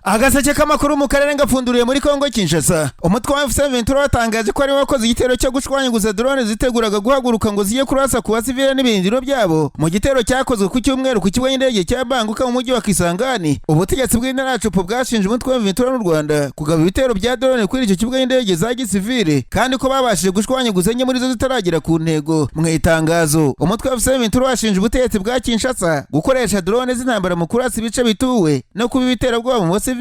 Agaseke k'amakuru mu karere ngapfunduriye muri Kongo Kinshasa. Umutwe wa M23 watangaje ko ariwe wakoze igitero cyo gushwanyaguza drone ziteguraga guhaguruka ngo zijye kurasa ku basivile n'ibirindiro byabo mu gitero cyakozwe ku cyumweru ku kibuga cy'indege cya Banguka mu mujyi wa Kisangani. Ubutegetsi bw'intara ya Tshopo bwashinje umutwe wa M23 n'u Rwanda kugaba ibitero bya drone kuri icyo kibuga cy'indege za gisivile, kandi ko babashije gushwanyaguza enye muri zo zitaragera ku ntego. Mu itangazo, umutwe wa M23 washinje ubutegetsi bwa Kinshasa gukoresha drone z'intambara mu kurasa ibice bituwe no kuba ibiterabwoba mu basivile.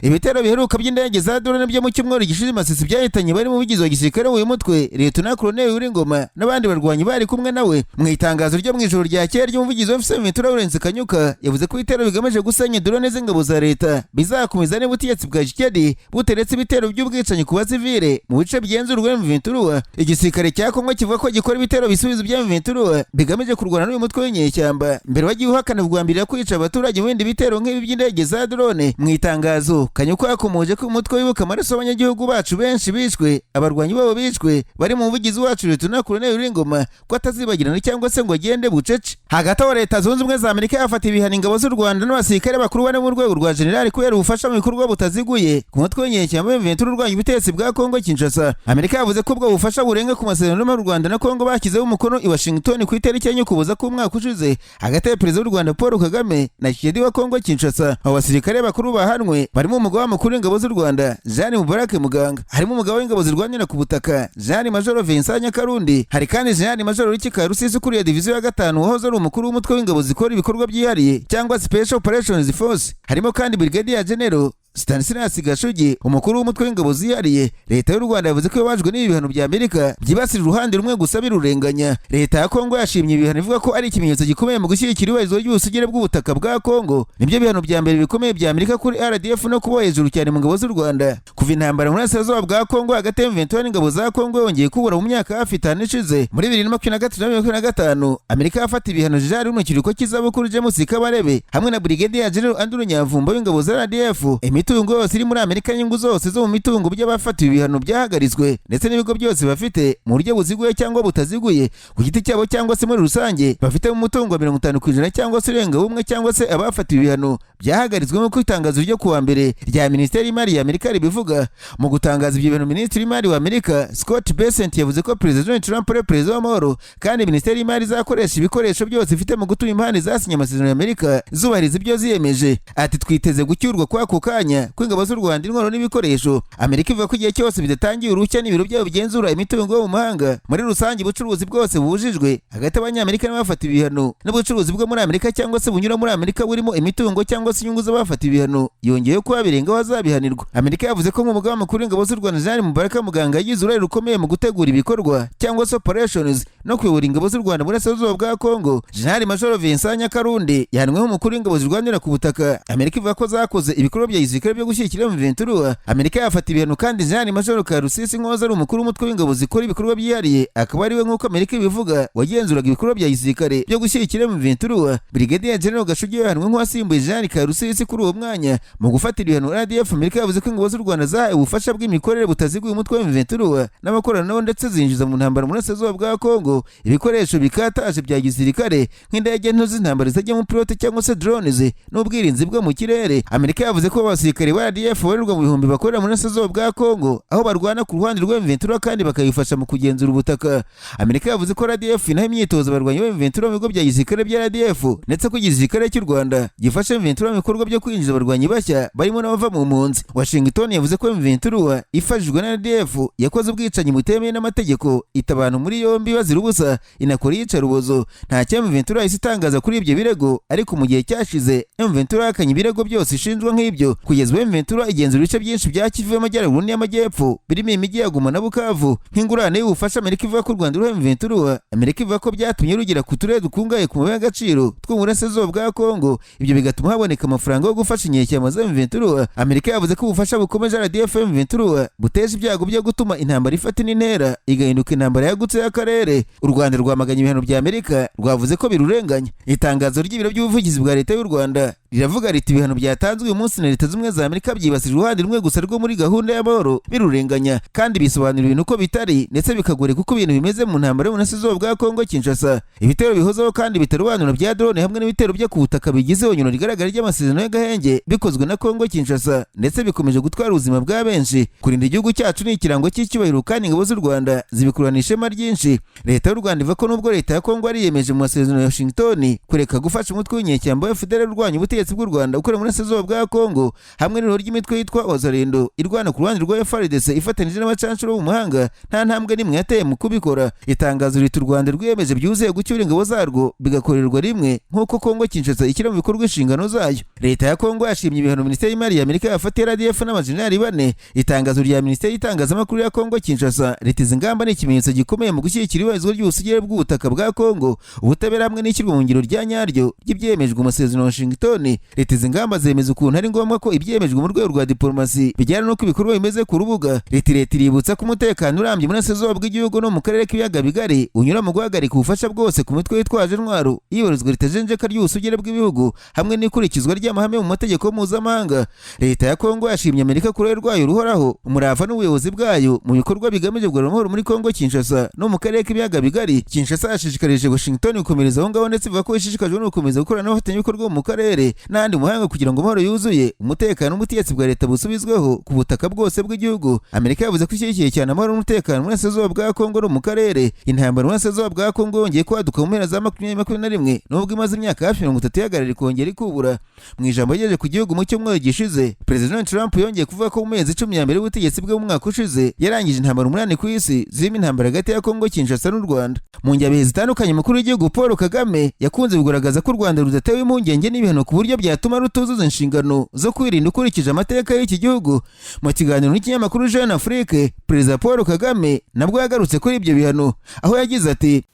Ibitero biheruka by'indege za drone byo mu cyumweru gishize Masisi byahitanye bari mu bugizi wa gisirikare w'uyu mutwe, Liyetona Koloneli Willy n'abandi barwanyi bari kumwe nawe. Mu itangazo ryo mu ijoro ryakeye ry'umuvugizi wa M23 Lawrence Kanyuka, yavuze ko ibitero bigamije gusenya drone z'ingabo za leta bizakomeza niba ubutegetsi bwa Tshisekedi buteretse ibitero by'ubwicanyi ku basivile mu bice bigenzurwa M23. Igisirikare cya Kongo kivuga ko gikora ibitero bisubiza ibya M23 bigamije kurwana n'uyu mutwe w'inyeshyamba. Mbere wagiye uhakana kugambirira kwica abaturage mu bindi bitero nk'ibi by'indege za drone. Mu itangazo, Kanyuka yakomoje ko umutwe wibuka amaraso y'abanyagihugu bacu benshi bishwe, abarwanyi babo bishwe, bari mu muvugizi wacu Liyetona Koloneli Willy Ngoma, ko atazibagirana cyangwa se ngo agende bucece. Hagati aho, Leta Zunze Ubumwe za Amerika yafatiye ibihano ingabo z'u Rwanda n'abasirikare bakuru bane mu rwego rwa generali kubera ubufasha mu bikorwa butaziguye ku mutwe w'inyeshyamba M23 urwanya ubutegetsi bwa Kongo Kinshasa. Amerika yavuze ko ubwo bufasha burenga ku masezerano y'u Rwanda na Kongo bashyizeho umukono i Washington ku itariki 4 Ukuboza k'umwaka ushize hagati ya Perezida w'u Rwanda Paul Kagame na Tshisekedi wa Kongo Kinshasa. Abo basirikare bakuru bahanwe barimo umugaba mukuru w'ingabo z'u Rwanda Jean Mubarake Muganga, harimo umugaba w'ingabo zirwanira ku butaka Jean Major Vincent Nyakarundi, hari kandi Jean Major Ricky Karusisi ukuriye diviziyo ya gatanu wahoze ari umukuru w'umutwe w'ingabo zikora ibikorwa byihariye cyangwa Special Operations Force, harimo kandi Brigadier General Stanislas Gashugi, umukuru w'umutwe w'ingabo zihariye. Leta y'u Rwanda yavuze ko yababajwe n'ibi bihano bya Amerika byibasira uruhande rumwe gusa birurenganya. Leta ya Kongo yashimye ibihano, ivuga ko ari ikimenyetso gikomeye mu gushyigikira iyubahirizwa ry'ubusugire bw'ubutaka bwa Kongo. Nibyo bihano bya mbere bikomeye bya Amerika kuri RDF no kuba hejuru cyane mu ngabo z'u Rwanda kuva intambara mu burasirazuba bwa Kongo hagati ya M23 n'ingabo za Kongo yongeye kubura mu myaka hafi 5 ishize muri 2023 na 2025. Amerika yafata ibihano Jean uri mu kiruhuko cy'izabukuru James Kabarebe hamwe na Brigadier General Andrew Nyamvumba w'ingabo za RDF. Imitungo yose iri muri Amerika n'inyungu zose zo mu mitungo by'abafatiwe ibihano byahagaritswe, ndetse n'ibigo byose bafite mu buryo buziguye cyangwa butaziguye ku giti cyabo cyangwa se muri rusange bafite mu mutungo wa 50% cyangwa se urenga umwe cyangwa se abafatiwe ibihano byahagaritswe, nk'uko itangazo ryo kuwa mbere rya Minisiteri y'Imari ya Amerika ribivuga. Mu gutangaza ibyo bintu, Minisitiri w'Imari wa Amerika Scott Bessent yavuze ko Perezida Donald Trump ari perezida w'amahoro, kandi Minisiteri y'Imari izakoresha ibikoresho byose ifite mu gutuma impande zasinye amasezerano ya Amerika zubahiriza ibyo ziyemeje. Ati: "Twiteze gucyurwa kw'ako kanya kw'ingabo z'u Rwanda, intwaro n'ibikoresho." Amerika ivuga ko igihe cyose bidatangiye uruhushya n'ibiro byabo bigenzura imitungo yo mu mahanga muri rusange, ubucuruzi bwose bubujijwe hagati y'Abanyamerika n'abafata ibihano n'ubucuruzi bwo muri Amerika cyangwa se bunyura muri Amerika burimo imitungo cyangwa se inyungu z'abafata ibihano. Yongeyeho ko babirengaho bazabihanirwa. Amerika yavuze ko nk'umugaba mukuru w'ingabo z'u Rwanda Jean Mubaraka Muganga yagize uruhare rukomeye mu gutegura ibikorwa cyangwa se operations no kuyobora ingabo z'u Rwanda muri burasirazuba bwa Kongo. Jenerali Major Vincent Nyakarundi yahanwe nk'umukuru w'ingabo zirwanira ku butaka. Amerika ivuga ko zakoze ibikorwa bya gisirikare byo gushyigikira M23. Amerika yafata ibihano kandi Jenerali Major Karusisi Nkoza ari umukuru w'umutwe w'ingabo zikora ibikorwa byihariye, akaba ari we, nk'uko Amerika ibivuga, wagenzuraga ibikorwa bya gisirikare byo gushyigikira M23. Brigadier General Gashugi yahanwe nk'uwasimbuye Jenerali Karusisi kuri uwo mwanya. Mu gufatira ibihano RDF, Amerika yavuze ko ingabo z'u Rwanda zahawe ubufasha bw'imikorere butaziguye umutwe wa M23 n'abakorana nabo, ndetse zinjiza mu ntambara mu burasirazuba bwa Kongo ibikoresho bikataje bya gisirikare nk'indege nto z'intambara zitajyamo pilote cyangwa se drones n'ubwirinzi bwo mu kirere. Amerika yavuze ko abasirikare ba RDF babarirwa mu bihumbi bakorera mu burasirazuba bwa Kongo, aho barwana ku ruhande rwa M23 kandi bakayifasha mu kugenzura ubutaka. Amerika yavuze ko RDF inaha imyitozo abarwanyi ba M23 mu bigo bya gisirikare bya RDF, ndetse ko igisirikare cy'u Rwanda gifasha M23 mu bikorwa byo kwinjiza abarwanyi bashya barimo n'abava mu mpunzi. Washington yavuze ko M23 ifashijwe na RDF yakoze ubwicanyi butemewe n'amategeko, ita abantu muri yombi bazira ubusa, inakora iyicarubozo. Nta cyo M23 yahise itangaza kuri ibyo birego, ariko mu gihe cyashize M23 yahakanye ibirego byose ishinjwa nk'ibyo. Kugeza ubu M23 igenzura ibice byinshi bya Kivu y'Amajyaruguru n'iy'Amajyepfo birimo imijyi ya Goma na Bukavu. Nk'ingurane y'ubufasha Amerika ivuga ko u Rwanda ruha M23, Amerika ivuga ko byatumye rugera ku turere dukungahaye ku mabuye y'agaciro two mu burasirazuba bwa Kongo, ibyo bigatuma haboneka amafaranga yo gufasha inyeshyamba za M23. Amerika yavuze ko ubufasha bukomeje RDF M23 buteje ibyago byo gutuma intambara ifata indi ntera, igahinduka intambara yagutse y'akarere. U Rwanda rwamaganye ibihano bya Amerika, rwavuze ko birurenganya. Itangazo ry'ibiro by'ubuvugizi bwa Leta y'u Rwanda Riravuga riti: "Ibihano byatanzwe uyu munsi na Leta Z'Ubumwe za Amerika byibasira uruhande rumwe gusa rwo muri gahunda y'amahoro, birurenganya kandi bisobanura ibintu uko bitari, ndetse bikagoreka uko ibintu bimeze mu ntambara y'uburasirazuba bwa Kongo Kinshasa. Ibitero bihozaho kandi bitarobanura bya drone hamwe n'ibitero byo ku butaka bigize ihonyoro rigaragara ry'amasezerano y'agahenge bikozwe na Kongo Kinshasa, ndetse bikomeje gutwara ubuzima bwa benshi. Kurinda igihugu cyacu ni ikirango cy'icyubahiro, kandi ingabo z'u Rwanda zibikurana ishema ryinshi." Leta y'u Rwanda ivuga ko nubwo leta ya Kongo yariyemeje mu masezerano ya Washington kureka gufasha umutwe w'inyeshyamba wa FDLR urwanya ubutegetsi bw'u Rwanda ukorera mu burasirazuba bwa Kongo, hamwe n'ihuriro ry'imitwe yitwa Wazalendo irwana ku ruhande rwa FARDC ifatanije n'abacanshuro bo mu mahanga, nta ntambwe n'imwe yateye mu kubikora. Itangazo riti: "U Rwanda rwiyemeje byuzuye gucyura ingabo zarwo, bigakorerwa rimwe nk'uko Kongo Kinshasa ishyira mu bikorwa inshingano zayo." Leta ya Kongo yashimye ibihano Minisiteri y'Imari ya Amerika yafatiye RDF n'abajenerali bane. Itangazo rya Minisiteri y'Itangazamakuru ya Kongo Kinshasa riti: "Izi ngamba ni ikimenyetso gikomeye mu gushyigikira iyubahirizwa ry'ubusugire bw'ubutaka bwa Kongo, ubutabera hamwe n'ishyirwa mu ngiro rya nyaryo ry'ibyemejwe mu masezerano ya Washington." Riti: "Izi ngamba zemeza ukuntu ari ngombwa ko ibyemejwe mu rwego rwa diplomasi bijyana n'uko ibikorwa bimeze ku rubuga." Riti: "Leta iributsa ko umutekano urambye muri burasirazuba bw'igihugu no mu karere k'ibiyaga bigari unyura mu guhagarika ubufasha bwose ku mitwe yitwaje intwaro, iyubahirizwa ritajenjeka ry'ubusugire bw'ibihugu hamwe n'ikurikizwa ry'amahame mu mategeko mpuzamahanga." Leta ya Kongo yashimye Amerika ku ruhare rwayo ruhoraho, umurava n'ubuyobozi bwayo mu bikorwa bigamije kugarura amahoro muri Kongo Kinshasa no mu karere k'ibiyaga bigari. Kinshasa yashishikarije Washington gukomereza aho ngaho, ndetse ivuga ko ishishikajwe no gukomeza gukorana n'abafatanyabikorwa mu karere n'ahandi mu mahanga kugira ngo amahoro yuzuye, umutekano n'ubutegetsi bwa leta busubizweho ku butaka bwose bw'igihugu. Amerika yavuze ko ishyigikiye cyane amahoro n'umutekano mu burasirazuba bwa Kongo no mu karere. Intambara mu burasirazuba bwa Kongo yongeye kwaduka mu mpera za 2021, nubwo imaze imyaka hafi 30 ihagarara, ikongera ikubura. Mu ijambo yagejeje ku gihugu mu cyumweru gishize, Perezida Donald Trump yongeye kuvuga ko mu mezi 10 ya mbere y'ubutegetsi bwe mu mwaka ushize yarangije intambara umunani ku isi, zirimo intambara hagati ya Kongo Kinshasa n'u Rwanda. Mu njabihe zitandukanye, umukuru w'igihugu Paul Kagame yakunze kugaragaza ko u Rwanda rudatewe impungenge n'ibihano ku buryo byatuma rutuzuza inshingano zo kwirinda ukurikije amateka y'iki gihugu. Mu kiganiro n'ikinyamakuru Jeune Afrique, Perezida Paul Kagame nabwo yagarutse kuri ibyo bihano, aho yagize ati: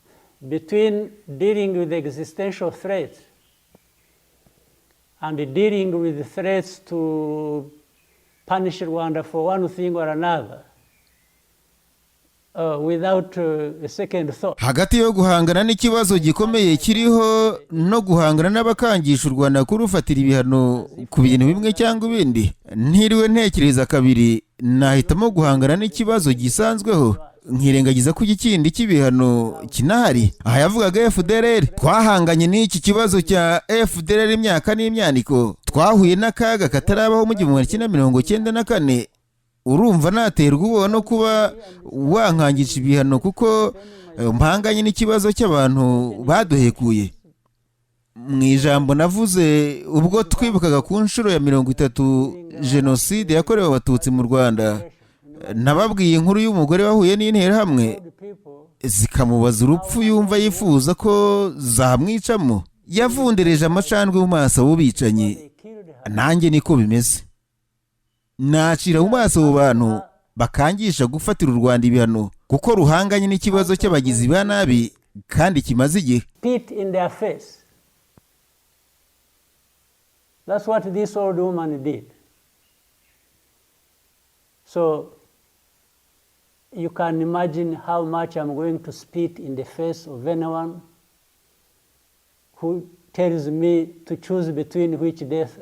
Between dealing with existential threats and dealing with threats to punish Rwanda for one thing or another, without a second thought. Hagati yo guhangana n'ikibazo gikomeye kiriho no guhangana n'abakangisha u Rwanda kurufatira ibihano ku bintu bimwe cyangwa ibindi, ntiriwe ntekereza kabiri, nahitamo guhangana n'ikibazo gisanzweho, nkirengagiza ko ikindi cy'ibihano kinahari. Aha yavugaga FDLR. Twahanganye n'iki kibazo cya FDLR imyaka n'imyaniko, twahuye n'akaga katarabaho mu 1994. Urumva naterwa ubwoba no kuba wankangisha ibihano kuko mpanganye n'ikibazo cy'abantu baduhekuye? Mu ijambo navuze ubwo twibukaga ku nshuro ya 30 jenoside yakorewe Abatutsi mu Rwanda, nababwiye inkuru y'umugore wahuye n'Interahamwe zikamubaza urupfu yumva yifuza ko zamwicamo. Yavundereje amacandwe mu maso abo bicanyi. Nanjye niko bimeze, nacira mu maso abo bantu bakangisha gufatira u Rwanda ibihano kuko ruhanganye n'ikibazo cy'abagizi ba nabi kandi kimaze igihe. Spit in their face. That's what this old woman did. So you can imagine how much I'm going to spit in the face of anyone who tells me to choose between which death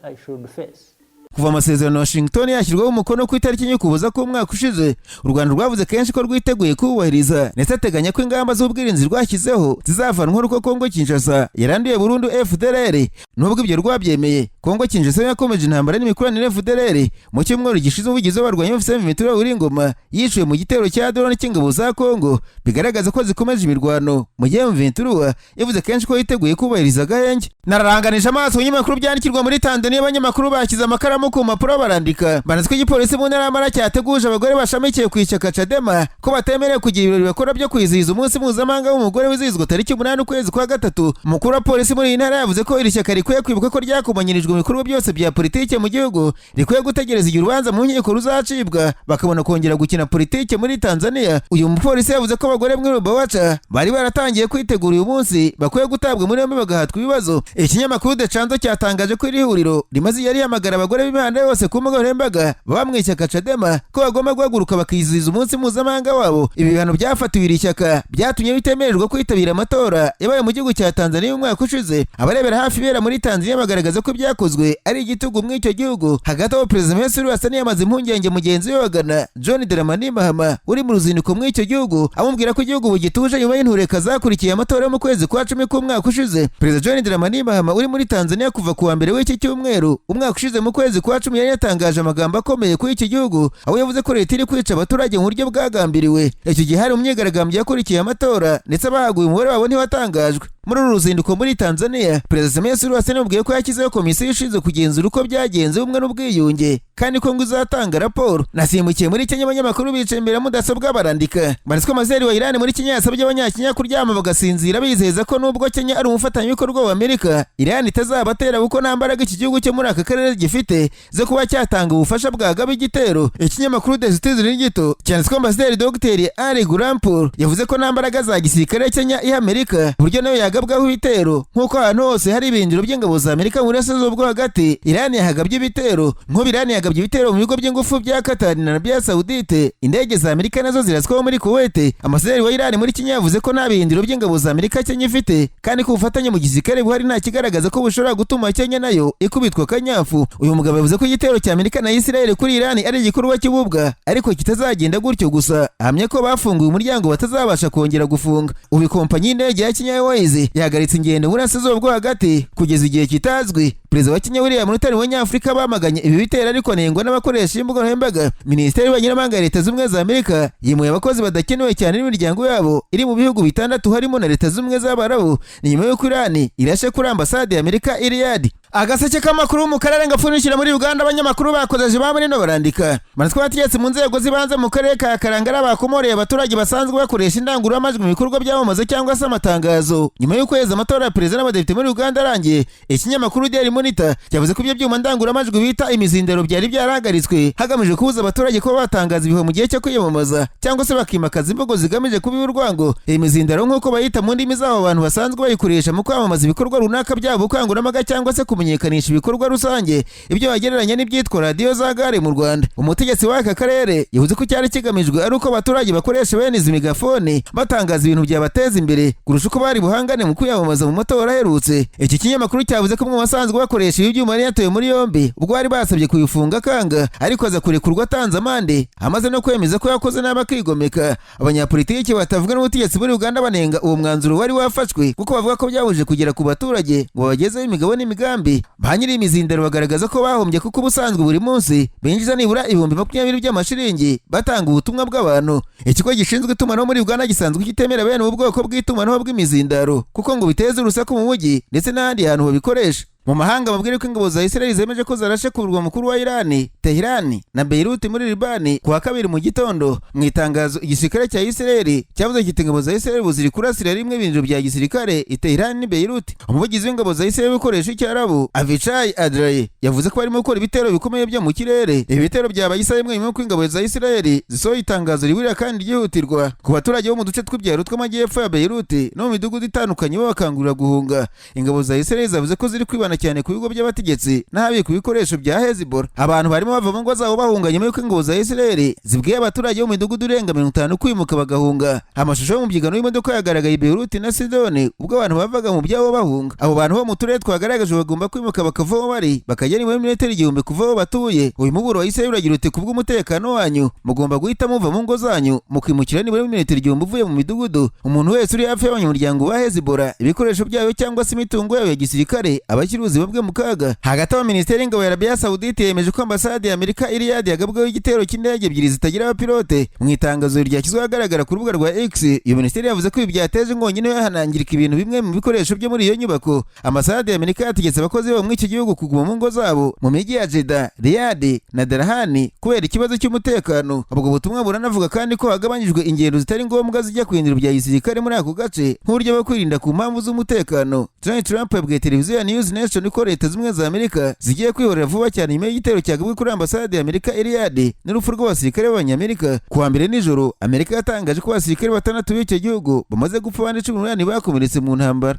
I should face. Kuva amasezerano ya Washington yashyirwaho umukono ku itariki 4 Ukuboza k'umwaka ushize, u Rwanda rwavuze kenshi ko rwiteguye kuwubahiriza, ndetse ateganya ko ingamba z'ubwirinzi rwashyizeho zizavanwaho uko Kongo Kinshasa yaranduye burundu FDLR. Nubwo ibyo rwabyemeye, Kongo Kinshasa yakomeje intambara n'imikoranire FDLR. Mu cyumweru gishize, umuvugizi w'abarwanyi b'AFC M23 Willy Ngoma yiciwe mu gitero cya drone cy'ingabo za Kongo, bigaragaza ko zikomeje imirwano, mu gihe M23 yavuze kenshi ko yiteguye kubahiriza agahenge. Nararanganije amaso mu binyamakuru byandikirwa muri Tanzania, abanyamakuru bashyize amakaramu ku mpapuro barandika, banditse ko igipolisi mu ntara y'Amara cyateguje abagore bashamikiye ku ishyaka Chadema ko batemerewe kugira ibirori bakora byo kwizihiza umunsi mpuzamahanga w'umugore wizihizwa tariki 8 ukwezi kwa gatatu. Umukuru wa polisi muri iyi ntara yavuze ko iri shyaka rikwiye kwibuka ko ryakomanyirijwe mu bikorwa byose bya politike mu gihugu, rikwiye gutegereza igihe urubanza mu nkiko ruzacibwa, bakabona kongera gukina politike muri Tanzania. Uyu mupolisi yavuze ko abagore muri Rubawaca bari baratangiye kwitegura uyu munsi bakwiye gutabwa muri yombi bagahatwa ibibazo. Ikinyamakuru The Chanzo cyatangaje ko iri huriro rimaze yari yamagara abagore. b'imihanda yose ku mbuga nkoranyambaga baba mu ishyaka Chadema ko bagomba guhaguruka bakizihiza umunsi mpuzamahanga wabo. Ibi bihano byafatiwe iri shyaka byatumye bitemererwa kwitabira amatora yabaye mu gihugu cya Tanzania umwaka ushize. Abarebera hafi ibera muri Tanzania bagaragaza ko ibyakozwe ari igitugu muri icyo gihugu. Hagati aho, Perezida Samia Suluhu Hassan yamaze impungenge mugenzi we wa Ghana, John Dramani Mahama, uri mu ruzinduko muri icyo gihugu, amubwira ko igihugu bugituje nyuma y'intureka zakurikiye amatora yo mu kwezi kwa 10 k'umwaka ushize. Perezida John Dramani Mahama uri muri Tanzania kuva ku wa mbere w'iki cyumweru, umwaka ushize mu kwezi kwa 10 yari yatangaje amagambo akomeye kuri iki gihugu, aho yavuze ko leta iri kwica abaturage mu buryo bwagambiriwe. Icyo gihe hari imyigaragambyo yakurikiye amatora, ndetse abahaguye umubare wabo ntiwatangajwe. Muri uru ruzinduko muri Tanzania, Perezida Samia Suluhu Hassan yamubwiye ko yashyizeho komisiyo ishinzwe kugenzura uko byagenze, ubumwe n'ubwiyunge, kandi ko ngo izatanga raporo. Nasimbukiye muri Kenya, abanyamakuru bicaye imbere ya mudasobwa barandika. Banditswe ambasaderi wa Iran muri Kenya yasabye Abanyakenya kuryama bagasinzira, bizeza ko nubwo Kenya ari umufatanyabikorwa wa Amerika, Iran itazabatera, kuko nta mbaraga iki gihugu cyo muri aka karere gifite zo kuba cyatanga ubufasha bwagaba igitero. Ikinyamakuru The Citizen gito cyanditswe ambasaderi Dr Ali Gholampour yavuze ko nta mbaraga za gisirikare Kenya iha Amerika, uburyo nayo yagabwaho ibitero, nk'uko ahantu hose hari ibirindiro by'ingabo za Amerika mu burasirazuba bwo hagati Iran yahagabye ibitero. Nk'ubu Iran yagabye ibitero mu bigo by'ingufu bya Qatar na Arabia Saudite, indege za Amerika nazo ziraswaho muri Kuwait. Ambasaderi wa Iran muri Kenya yavuze ko nta birindiro by'ingabo za Amerika Kenya ifite, kandi ko ubufatanye mu gisirikare buhari nta kigaragaza ko bushobora gutuma Kenya nayo ikubitwa akanyafu. Uyu mugabo yavuze ko igitero cya Amerika na Israel kuri Iran ari igikorwa cy'ububwa, ariko kitazagenda gutyo gusa. Ahamya ko bafunguye umuryango batazabasha kongera gufunga. Ubu ikompanyi y'indege ya Kenya Airways yahagaritse ingendo muri burasirazuba bwo hagati kugeza igihe kitazwi. Perezida wa Kenya William Ruto mu Banyafurika bamaganye ibi bitero, ariko anengwa n'abakoresha imbuga nkoranyambaga. Minisiteri y'ububanyi n'amahanga ya Leta Z'Ubumwe za Amerika yimuye abakozi badakenewe cyane n'imiryango yabo iri mu bihugu bitandatu, harimo na Leta Z'Ubumwe z'Abarabu. Ni nyuma y'uko Irani irashe kuri ambasade ya Amerika i Riyadh. Agaseke k'amakuru mu karere ngapfundikira muri Uganda, abanyamakuru bakozeje ba munino barandika manitswe abategetsi mu nzego z'ibanze mu karere ka Karangara bakomoreye abaturage basanzwe bakoresha indangururamajwi mu bikorwa byamamaza cyangwa se amatangazo, nyuma y'ukwezi amatora ya perezida n'abadepite muri Uganda arangiye. Ikinyamakuru Daily Monitor cyavuze ko ibyo byuma ndangururamajwi bita imizindaro byari byarahagaritswe hagamijwe kubuza abaturage kuba batangaza ibihuha mu gihe cyo kwiyamamaza, cyangwa se bakimakaza imvugo zigamije kubiba urwango. Iyi mizindaro, nk'uko bayita mu ndimi z'abo bantu basanzwe bayikoresha mu kwamamaza ibikorwa runaka byabo, ubukangurambaga cyangwa se kumenyekanisha ibikorwa rusange, ibyo bagereranya n'ibyitwa radiyo za gare mu Rwanda. Umutegetsi w'aka karere yavuze ko cyari kigamijwe ari uko abaturage bakoresha bene izi megafone batangaza ibintu byabateza imbere kurusha uko bari buhangane mu kwiyamamaza mu matora aherutse. Iki kinyamakuru cyavuze ko umwe mu basanzwe bakoresha ibi byuma yari yatawe muri yombi ubwo bari basabye kubifunga akanga, ariko aza kurekurwa atanze amande, amaze no kwemeza ko yakoze nabi akigomeka. Abanyapolitiki batavuga n'ubutegetsi muri Uganda banenga uwo mwanzuro wari wafashwe, kuko bavuga ko byabujije kugera ku baturage ngo babagezeho imigabo n'imigambi. Ba nyiri imizindaro bagaragaza ko bahombye, kuko ubusanzwe buri munsi binjiza nibura 20,000 by'amashiringi batanga ubutumwa bw'abantu. Ikigo gishinzwe itumanaho muri Uganda gisanzwe kitemera bene ubu bwoko bw'itumanaho bw'imizindaro, kuko ngo biteza urusaku mu mujyi ndetse n'ahandi hantu babikoresha. Mu mahanga, babwire ko ingabo za Israel zemeje ko zarashe ku murwa mukuru wa Iran, Tehran, na Beirut muri Libani ku wa kabiri mu gitondo. Mu itangazo igisirikare cya Israel cyavuze kiti: "Ingabo za Israel ubu ziri kurasira rimwe ibinjiro bya gisirikare i Tehran ni Beirut." Umuvugizi w'ingabo za Israel ukoresha Icyarabu, Avichay Adraee, yavuze ko barimo gukora ibitero bikomeye byo mu kirere. Ibi bitero byabaye isaha imwe nyuma y'uko ingabo za Israel zisohoye itangazo riburira kandi ryihutirwa ku baturage bo mu duce tw'ibyaro tw'amajyepfo ya Beirut no mu midugudu itandukanye, babakangurira guhunga. Ingabo za Israel zavuze ko ziri kwibanda cyane ku bigo by'abategetsi n'ahabikwa ibikoresho bya Hezbollah. Abantu barimo bava mu ngo zabo bahunga nyuma y'uko ingabo za Israel zibwiye abaturage bo mu midugudu irenga 50 kwimuka bagahunga. Amashusho y'umubyigano w'imodoka yagaragaye i Beirut na Sidoni ubwo abantu bavaga mu byabo bahunga. Abo bantu bo mu turere twagaragajwe bagomba kwimuka bakava aho bari, bakagera nibura metero 1000 kuva aho batuye. Uyu muburo wa Israel uragira uti: "Kubw'umutekano wanyu mugomba guhita muva mu ngo zanyu, mukimukira nibura metero 1000 uvuye mu midugudu. Umuntu wese uri hafi y'abanyamuryango ba Hezbollah, ibikoresho byayo cyangwa se imitungo yayo ya gisirikare aba ashyira ubuzima bwe mu kaga." Hagati aho, Minisiteri y'Ingabo ya Arabia Saudite yemeje ko ambasade ya Amerika i Riyadh yagabweho igitero cy'indege ebyiri zitagira abapilote. Mu itangazo ryashyizwe ahagaragara ku rubuga rwa X, iyo minisiteri yavuze ko ibi byateje inkongi niyo hanangirika ibintu bimwe mu bikoresho byo muri iyo nyubako. Ambasade ya Amerika yategetse abakozi babo muri icyo gihugu kuguma mu ngo zabo mu mijyi ya Jeddah, Riyadh na Dhahran kubera ikibazo cy'umutekano. Ubwo butumwa buranavuga kandi ko hagabanyijwe ingendo zitari ngombwa zijya ku birindiro bya gisirikare muri ako gace, nk'uburyo bwo kwirinda ku mpamvu z'umutekano. Donald Trump yabwiye televiziyo ya News Nation ko Leta Zunze za Amerika zigiye kwihorera vuba cyane nyuma y'igitero cyagabwe kuri ambasade ya Amerika i Riyadh n'urupfu rw'abasirikare b'Abanyamerika. Ku wa mbere nijoro, Amerika yatangaje ko abasirikare batandatu b'icyo gihugu bamaze gupfa, abandi 18 bakomeretse mu ntambara.